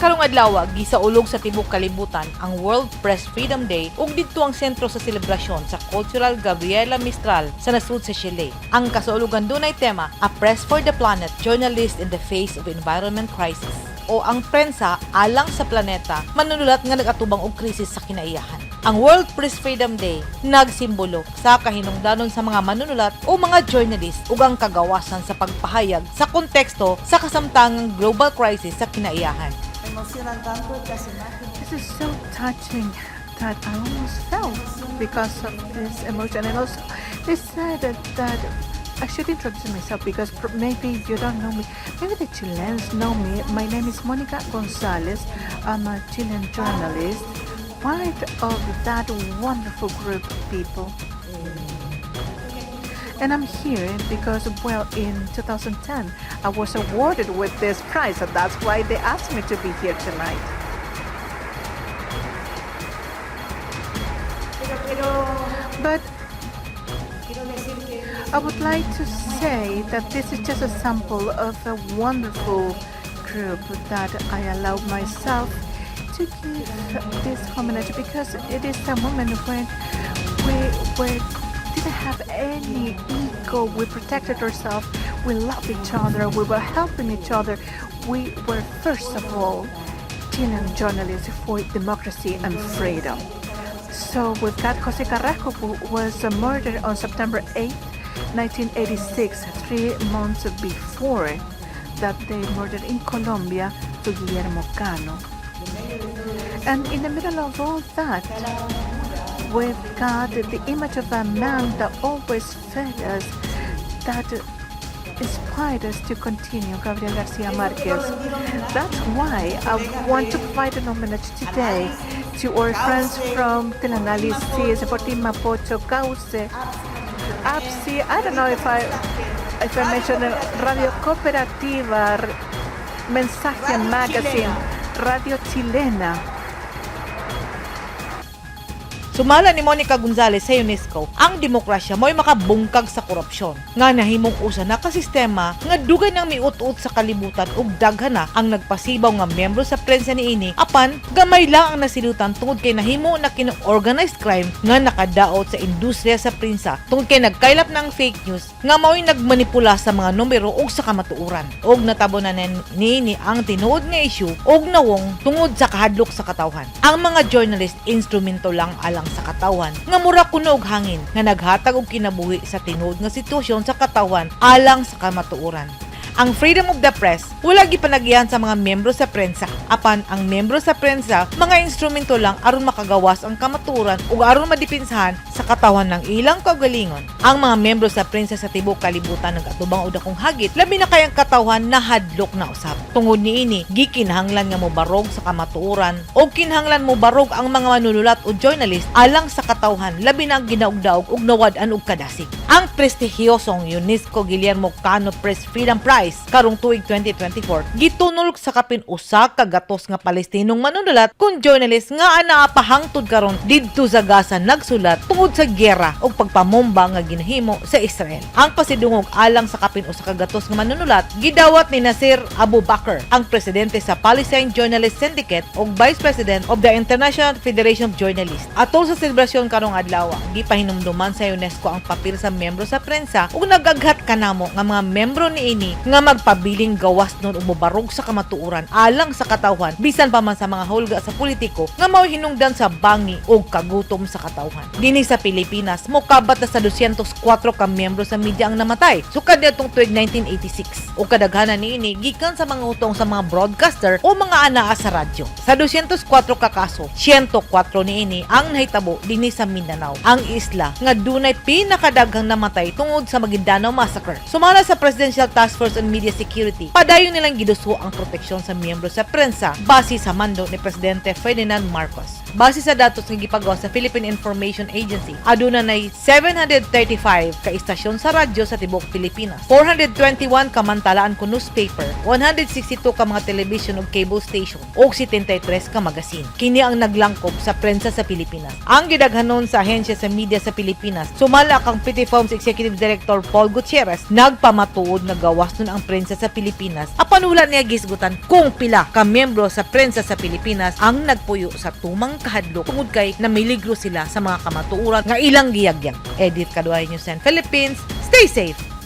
Karong adlaw, gisaulog sa tibok kalibutan ang World Press Freedom Day ug didto ang sentro sa selebrasyon sa Cultural Gabriela Mistral sa nasud sa Chile. Ang kasaulogan dunay tema, "A Press for the Planet: Journalists in the Face of Environment Crisis" o ang prensa alang sa planeta, manunulat nga nagatubang og krisis sa kinaiyahan. Ang World Press Freedom Day nagsimbolo sa kahinungdanon sa mga manunulat o mga journalist ug ang kagawasan sa pagpahayag sa konteksto sa kasamtangang global crisis sa kinaiyahan. Emocionan tanto estas imágenes. This is so touching that I almost fell because of this emotion. And also, they said that I should introduce myself because maybe you don't know me. Maybe the Chileans know me. My name is Monica Gonzalez. I'm a Chilean journalist, part of that wonderful group of people. And I'm here because, well, in 2010, I was awarded with this prize, and that's why they asked me to be here tonight. Pero quiero, But quiero decir que I would like to say that this is just a sample of a wonderful group that I allow myself to give this homage because it is a moment when we were didn't have any ego. We protected ourselves. We loved each other. We were helping each other. We were, first of all, Chilean journalists for democracy and freedom. So we've got Jose Carrasco, who was murdered on September 8th, 1986, 3 months before that they murdered in Colombia to Guillermo Cano. And in the middle of all that, we've got the image of a man that always fed us, that inspired us to continue, Gabriel Garcia Marquez. That's why I want to provide an homage today to our friends from Teleanálisis, Fortín Mapocho, Cauce, APSI, I don't know if I mentioned it, Radio Cooperativa, Mensaje Magazine, Radio Chilena. Sumala ni Monica Gonzalez sa UNESCO, ang demokrasya mo'y makabungkag sa korupsyon nga nahimong usa na ka sistema nga dugay nang miut-ut sa kalibutan ug daghan na ang nagpasibaw nga miyembro sa prensa niini, apan gamay lang ang nasilutan tungod kay nahimo na kini organized crime nga nakadaot sa industriya sa prensa tungod kay nagkaylap ng fake news nga mao'y nagmanipula sa mga numero ug sa kamatuoran ug natabo na niini ang tinuod nga issue ug nawong tungod sa kahadlok sa katawhan. Ang mga journalist, instrumento lang alang sa katawhan nga mura kuno og hangin nga naghatag og kinabuhi sa tinuod nga sitwasyon sa katawhan alang sa kamatuoran. Ang freedom of the press wala gipanagihan sa mga miyembro sa prensa, apan ang miyembro sa prensa mga instrumento lang aron makagawas ang kamatuoran ug aron madipinsahan sa katawhan ng ilang kaugalingon. Ang mga miyembro sa prensa sa tibuok kalibutan nagatubang og dakong hagit, labi na kay ang katawhan nahadlok na usab. Tungod niini, gikinahanglan nga mobarog sa kamatuoran o kinahanglan mobarog ang mga manunulat o journalist alang sa katawhan, labi na ang ginaugdaog ug nawad-an og kadasig. Ang prestihiyosong UNESCO Guillermo Cano Press Freedom Prize karong tuig 2024 gitunol sa kapin 100 nga Palestinong manunulat kun journalist nga anaa pa hangtod karon didto sa Gaza nagsulat tungod sa giyera ug pagpamomba nga ginahimo sa Israel. Ang pasidungog alang sa kapin 100 nga manunulat gidawat ni Nasir Abu Bakr, ang presidente sa Palestine Journalist Syndicate ug Vice President of the International Federation of Journalists. Atol sa selebrasyon karong adlaw, gipahinumduman sa UNESCO ang papel sa miyembro sa prensa ug nagaghat kanamo nga mga miyembro niini nga magpabiling gawas nun ug mobarog sa kamatuoran alang sa katawhan bisan pa man sa mga hulga sa politiko nga mao'y hinungdan sa bangi ug kagutom sa katawhan. Dinhi sa Pilipinas, mokabat na sa 204 ka miyembro sa media ang namatay sukad niadtong tuig 1986 ug kadaghanan niini gikan sa mga utong sa mga broadcaster o mga anaa sa radyo. Sa 204 ka kaso, 104 niini ang nahitabo dinhi sa Mindanao, ang isla nga dunay pinakadaghang namatay tungod sa Maguindanao Massacre. Sumala sa Presidential Task Force on Media Security, padayon nilang giduso ang proteksyon sa miyembro sa prensa base sa mando ni Presidente Ferdinand Marcos. Base sa datos nga gipagawa sa Philippine Information Agency, aduna nay 735 ka istasyon sa radyo sa tibuok Pilipinas, 421 ka mantalaan kun newspaper, 162 ka mga television ug cable station, ug 73 ka magasin. Kini ang naglangkob sa prensa sa Pilipinas. Ang gidaghanon sa ahensya sa media sa Pilipinas, sumala kang PTFoMS Executive Director Paul Gutierrez, nagpamatuod nga gawas nun ang prensa sa Pilipinas, apan wala niya gisgutan kung pila ka miyembro sa prensa sa Pilipinas ang nagpuyo sa tumang kahadlok tungod kay namiligro sila sa mga kamatuoran nga ilang giyagyag. Edith Kaduay, News 10 Philippines. Stay safe.